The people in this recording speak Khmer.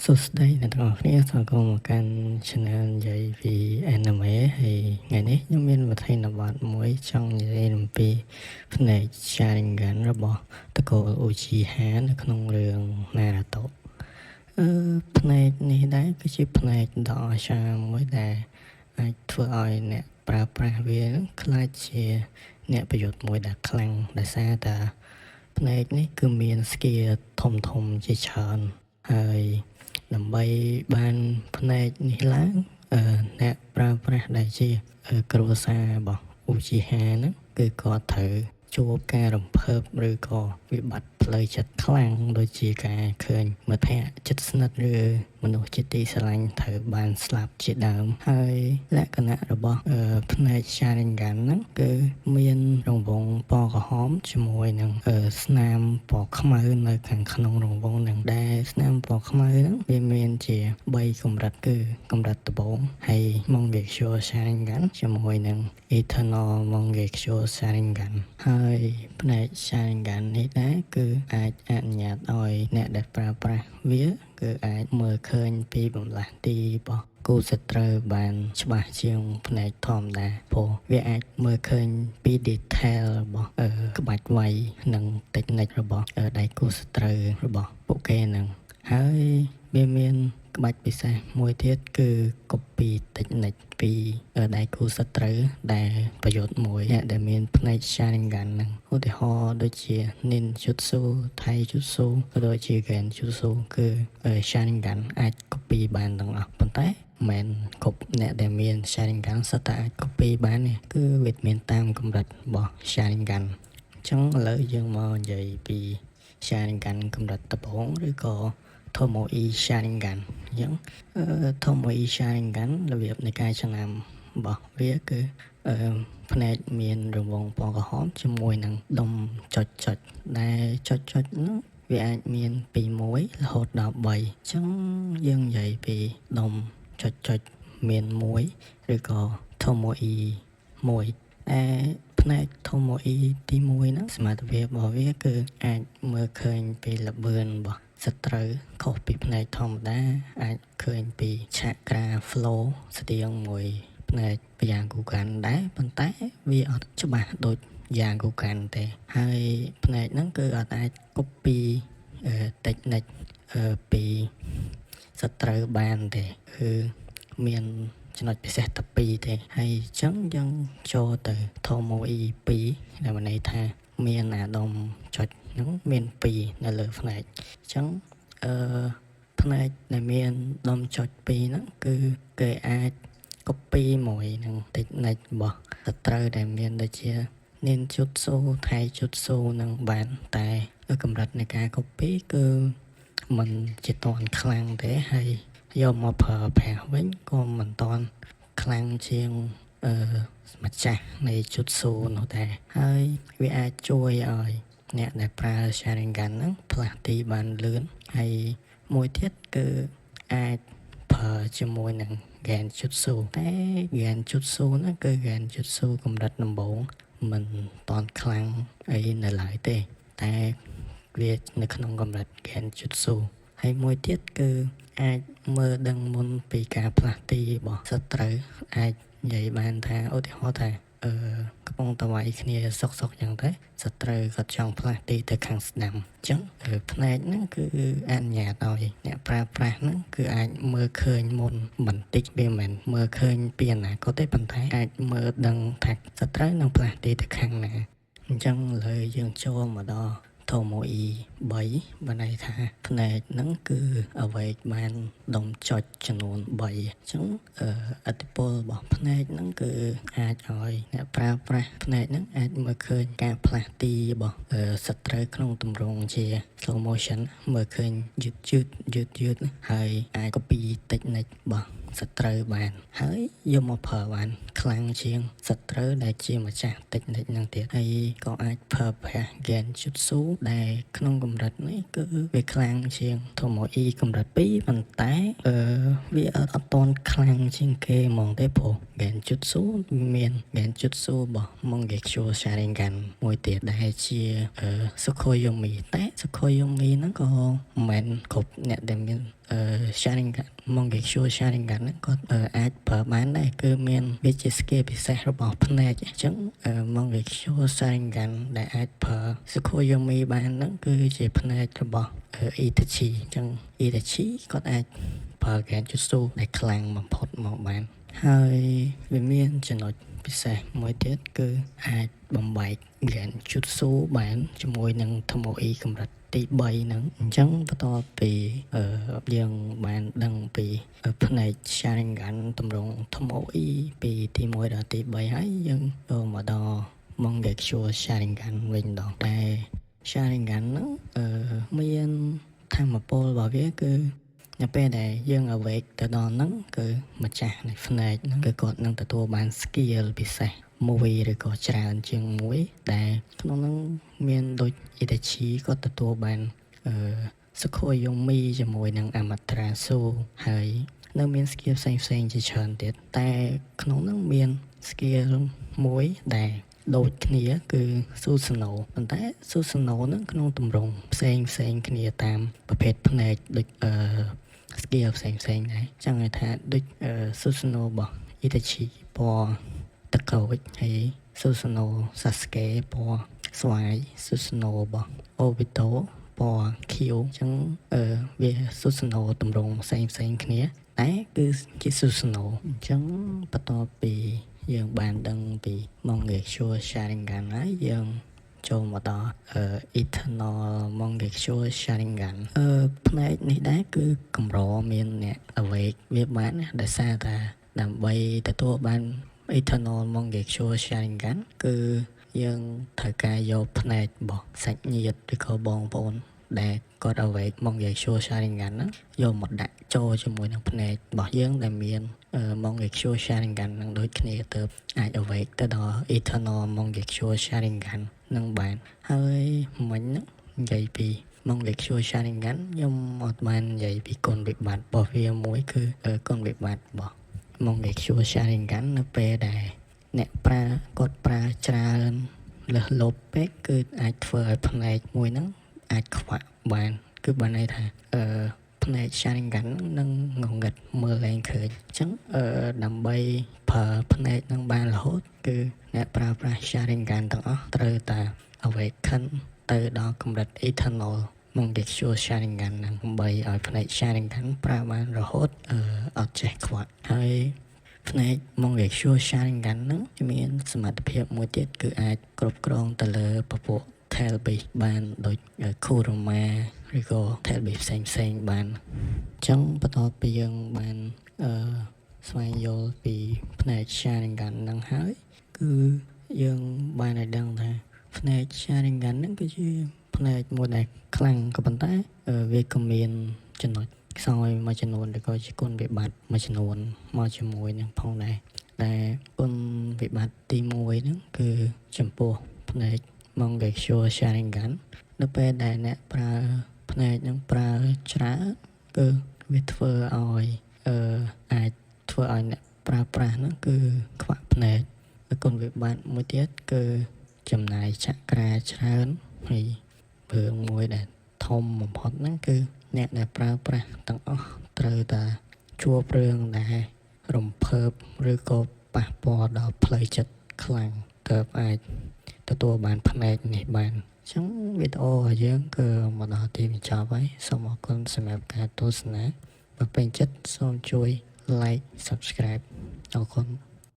សួស្តីអ្នកទាំងអស់គ្នាស្វាគមន៍មកកាន់ Channel និយាយពី Anime ហើយថ្ងៃនេះខ្ញុំមានប្រធានបទមួយចង់និយាយអំពីភ្នែក Sharingan របស់ត្រកូល Uchiha នៅក្នុងរឿង Naruto។ ភ្នែកនេះដែរគឺជាភ្នែកដ៏អស្ចារ្យមួយដែលអាចធ្វើឲ្យអ្នកប្រើប្រាស់វានឹងក្លាយជាអ្នកប្រយុទ្ធមួយដែលខ្លាំងដោយសារតែភ្នែកនេះគឺមាន skill ធំធំជាច្រើនហើយដើម្បីបានភ្នែកនេះឡើងអ្នកប្រើប្រាស់ដែលជាគ្រួសាររបស់ Uchiha ហ្នឹងគឺគាត់ត្រូវជួបការរំភើបឬក៏វិបត្តិផ្លូវចិត្តខ្លាំងដូចជាការឃើញមិត្តភ័ក្តិជិតស្និទ្ធឬមនុស្សជាទីស្រឡាញ់ត្រូវបានស្លាប់ជាដើមហើយលក្ខណៈរបស់ភ្នែក Sharingan ហ្នឹងគឺមានរង្វង់ពណ៌ក្រហមជាមួយនឹងស្នាមពណ៌ខ្មៅនៅខាងក្នុងរង្វង់ហ្នឹងដែលស្នាមពណ៌ខ្មៅហ្នឹងវាមានជា3កម្រិតគឺកម្រិតដំបូងហើយ Mangekyo Sharingan ជាមួយនឹង Eternal Mangekyo Sharingan ហើយភ្នែក Sharingan នេះដែរគឺអាចអនុញ្ញាតឲ្យអ្នកដែលប្រើប្រាស់វាគឺអាចមើលឃើញពីបំលាស់ទីរបស់គូសត្រូវបានច្បាស់ជាងភ្នែកធម្មតាព្រោះវាអាចមើលឃើញពី detail របស់ក្បាច់វាយនិង technique របស់ដៃគូសត្រូវរបស់ពួកគេហ្នឹងហើយវាមានក្បាច់ពិសេសមួយទៀតគឺ copy technique ពីដៃគូសត្រូវដែលប្រយោជន៍មួយអ្នកដែលមានភ្នែក Sharingan ហ្នឹងឧទាហរណ៍ដូចជា Ninjutsu Taijutsu ក៏ដូចជា Genjutsu គឺ Sharingan អាច copy បានទាំងអស់ប៉ុន្តែមិនគ្រប់អ្នកដែលមាន Sharingan សុទ្ធតែអាច copy បានទេគឺវាមានតាមកម្រិតរបស់ Sharingan។ អញ្ចឹងឥឡូវយើងមកនិយាយពី Sharingan កម្រិតដំបូងឬក៏ Tomoe Sharingan។ អញ្ចឹងTomoe Sharingan របៀបនៃការចំណាំរបស់វាគឺភ្នែកមានរង្វង់ពណ៌ក្រហមជាមួយនឹងដុំចុចចុចដែលចុចចុចហ្នឹងវាអាចមានពី1រហូតដល់3អញ្ចឹងយើងនិយាយពីដុំចុចចុចមាន1ឬក៏ Tomoe 1ឯផ្នែក Tomoe ទី1ហ្នឹងសមត្ថភាពរបស់វាគឺអាចមើលឃើញពីល្បឿនរបស់សត្រូវខុសពីផ្នែកធម្មតាអាចឃើញពី chakra flow ស្ទៀងមួយផ្នែក Byakugan ដែរប៉ុន្តែវាអត់ច្បាស់ដូច Byakugan ទេហើយផ្នែកហ្នឹងគឺអត់អាច copy technique ពីសត្រូវបានទេគឺមានចំណុចពិសេសតែ2ទេហើយអញ្ចឹងយើងចូលទៅ Tomoe 2ដែលមានន័យថាមានអាដុំចុចហ្នឹងមាន2នៅលើផ្នែកអញ្ចឹងផ្នែកដែលមានដុំចុច2ហ្នឹងគឺគេអាច copy មួយនឹង technique របស់សត្រូវដែលមានដូចជា Ninjutsu Taijutsu នឹងបានតែកម្រិតនៃការ copy គឺមិនជាតន់ខ្លាំងទេហើយយកមកប្រើប្រាស់វិញក៏មិនតន់ខ្លាំងជាងម្ចាស់នៃ Jutsu នោះដែរហើយវាអាចជួយឲ្យអ្នកដែលប្រើ Sharingan ហ្នឹងផ្លាស់ទីបានលឿនហើយមួយទៀតគឺអាចប្រើជាមួយនឹង Genjutsu តែ Genjutsu ហ្នឹងគឺ Genjutsu កម្រិតដំបូងមិនតន់ខ្លាំងអីនៅឡើយទេ តែវានៅក្នុងកម្រិត Genjutsu ហើយមួយទៀតគឺអាចមើលដឹងមុនពីការផ្លាស់ទីរបស់សត្រូវអាចនិយាយបានថាឧទាហរណ៍ថា កំពុងតែវាយគ្នាសុកសុកចឹងទៅសត្រូវគាត់ចង់ផ្លាស់ទីទៅខាងស្ដាំអញ្ចឹងផ្នែកហ្នឹងគឺអនុញ្ញាតឲ្យអ្នកប្រើប្រាស់ហ្នឹងគឺអាចមើលឃើញមុនបន្តិចវាមិនមែនមើលឃើញពីអនាគតទេប៉ុន្តែអាចមើលដឹងថាសត្រូវនឹងផ្លាស់ទីទៅខាងណាអញ្ចឹងឥឡូវយើងចូលមកដល់ Tomoe 3បានន័យថាផ្នែកហ្នឹងគឺអ្វីបានដុំចុចចំនួន3អញ្ចឹងឥទ្ធិពលរបស់ផ្នែកហ្នឹងគឺអាចឲ្យអ្នកប្រើប្រាស់ផ្នែកហ្នឹងអាចមើលឃើញការផ្លាស់ទីរបស់សត្រូវក្នុងទម្រង់ជា slow motion មើលឃើញយឺតយឺតយឺតយឺតហើយអាច copy technique របស់សត្រូវបានហើយយកមកប្រើបានខ្លាំងជាងសត្រូវដែលជាម្ចាស់ technique ហ្នឹងទៀតហើយក៏អាចប្រើប្រាស់ Genjutsu ដែលក្នុងកម្រិតនេះគឺវាខ្លាំងជាង Tomoe កម្រិត2ប៉ុន្តែវាអត់ទាន់ខ្លាំងជាងគេហ្មងទេព្រោះ Genjutsu មាន Genjutsu របស់ Mangekyo Sharingan មួយទៀតដែលជា Tsukuyomi តែ Tsukuyomi ហ្នឹងក៏មិនមែនគ្រប់អ្នកដែលមាន Sharingan Mangekyo Sharingan ហ្នឹងគាត់អាចប្រើបានដែរគឺមានវាជា skill ពិសេសរបស់ភ្នែកអញ្ចឹង Mangekyo Sharingan ដែលអាចប្រើ Tsukuyomi បានហ្នឹងគឺជាភ្នែករបស់ Itachi អញ្ចឹង Itachi គាត់អាចប្រើ Genjutsu ដែលខ្លាំងបំផុតមកបានហើយវាមានចំណុចពិសេសមួយទៀតគឺអាចបំបែក Genjutsu បានជាមួយនឹង Tomoe កម្រិតទី3ហ្នឹងអញ្ចឹងបន្ទាប់ពីយើងបានដឹងពីផ្នែក Sharingan តម្រង Tomoe ពីទី1ដល់ទី3ហើយយើងចូលមកដល់ Mangekyo Sharingan វិញម្ដងតែ Sharingan ហ្នឹងមានធម៌ពលរបស់វាគឺនៅពេលដែលយើង awake ទៅដល់ហ្នឹងគឺម្ចាស់នៃភ្នែកហ្នឹងគឺគាត់នឹងទទួលបាន skill ពិសេសមួយឬក៏ច្រើនជាងមួយដែលក្នុងហ្នឹងមានដូច Itachi គាត់ទទួលបានអឺ Tsukuyomi ជាមួយនឹង Amaterasu ហើយនៅមាន skill ផ្សេងផ្សេងជាច្រើនទៀតតែក្នុងហ្នឹងមាន skill មួយដែលដូចគ្នាគឺ Susanoo ប៉ុន្តែ Susanoo ហ្នឹងក្នុងទម្រង់ផ្សេងផ្សេងគ្នាតាមប្រភេទភ្នែកដូចskill ផ្សេងផ្សេងដែរចង់ឲ្យថាដូច Susanoo របស់ Itachi ពណ៌ទឹកក្រូចហើយ Susanoo Sasuke ពណ៌ស្វាយ Susanoo របស់ Obito ពណ៌ខៀវអញ្ចឹងវា Susanoo ទម្រង់ផ្សេងផ្សេងគ្នាតែគឺជា Susanoo អញ្ចឹងបន្ទាប់ពីយើងបានដឹងពី Mangekyo Sharingan ហើយយើងចូលមកដល់ Eternal Mangekyo Sharingan ផ្នែកនេះដែរគឺកម្រមានអ្នក awake វាបានណាដោយសារតែដើម្បីទទួលបាន Eternal Mangekyo Sharingan គឺយើងត្រូវការយកផ្នែករបស់សាច់ញាតិឬក៏បងប្អូនដែលគាត់ awake Mangekyo Sharingan ហ្នឹងយកមកដាក់ចូលជាមួយនឹងភ្នែករបស់យើងដែលមាន Mangekyo Sharingan នឹងដូចគ្នាទៅអាច awake ទៅដល់ Eternal Mangekyo Sharingan នឹងបានហើយមិញហ្នឹងនិយាយពី Mangekyo Sharingan ខ្ញុំអត់បាននិយាយពីគុណវិបត្តិរបស់វាមួយគឺគុណវិបត្តិរបស់ Mangekyo Sharingan នៅពេលដែលអ្នកប្រើគាត់ប្រើច្រើនលើសលប់ពេកគឺអាចធ្វើឲ្យភ្នែកមួយហ្នឹងអាចខ្វាក់បានគឺបានន័យថាភ្នែក Sharingan នឹងងងឹតមើលលែងឃើញអញ្ចឹងដើម្បីប្រើភ្នែកនឹងបានរហូតគឺអ្នកប្រើប្រាស់ Sharingan ទាំងអស់ត្រូវតែ awaken ទៅដល់កម្រិត Eternal Mangekyo Sharingan ហ្នឹងដើម្បីឲ្យភ្នែក Sharingan ប្រើបានរហូតអត់ចេះខ្វាក់ហើយផ្នែក Mangekyo Sharingan ហ្នឹងមានសមត្ថភាពមួយទៀតគឺអាចគ្រប់គ្រងទៅលើពពួក Tail Beast បានដូច Kurama ឬក៏ Tail Beast ផ្សេងផ្សេងបានអញ្ចឹងបន្ទាប់ពីយើងបានស្វែងយល់ពីផ្នែក Sharingan ហ្នឹងហើយគឺយើងបានឲ្យដឹងថាផ្នែក Sharingan ហ្នឹងគឺជាផ្នែកមួយដែលខ្លាំងក៏ប៉ុន្តែវាក៏មានចំណុចខ្សោយមួយចំនួនឬក៏ជាគុណវិបត្តិមួយចំនួនមកជាមួយនឹងផងដែរដែលគុណវិបត្តិទី1ហ្នឹងគឺចំពោះផ្នែក Mangekyo Sharingan នៅពេលដែលអ្នកប្រើផ្នែកហ្នឹងប្រើច្រើនគឺវាធ្វើឲ្យអាចធ្វើឲ្យអ្នកប្រើប្រាស់ហ្នឹងគឺខ្វាក់ភ្នែកគុណវិបត្តិមួយទៀតគឺចំណាយចក្រាច្រើនហើយរឿងមួយដែលធំបំផុតហ្នឹងគឺអ្នកដែលប្រើប្រាស់ទាំងអស់ត្រូវតែជួបរឿងដែលរំភើបឬក៏ប៉ះពាល់ដល់ផ្លូវចិត្តខ្លាំងទើបអាចទទួលបានផ្នែកនេះបានអញ្ចឹងវីដេអូរបស់យើងគឺមកដល់ទីបញ្ចប់ហើយសូមអរគុណសម្រាប់ការទស្សនាបើពេញចិត្តសូមជួយ like subscribe អរគុណ។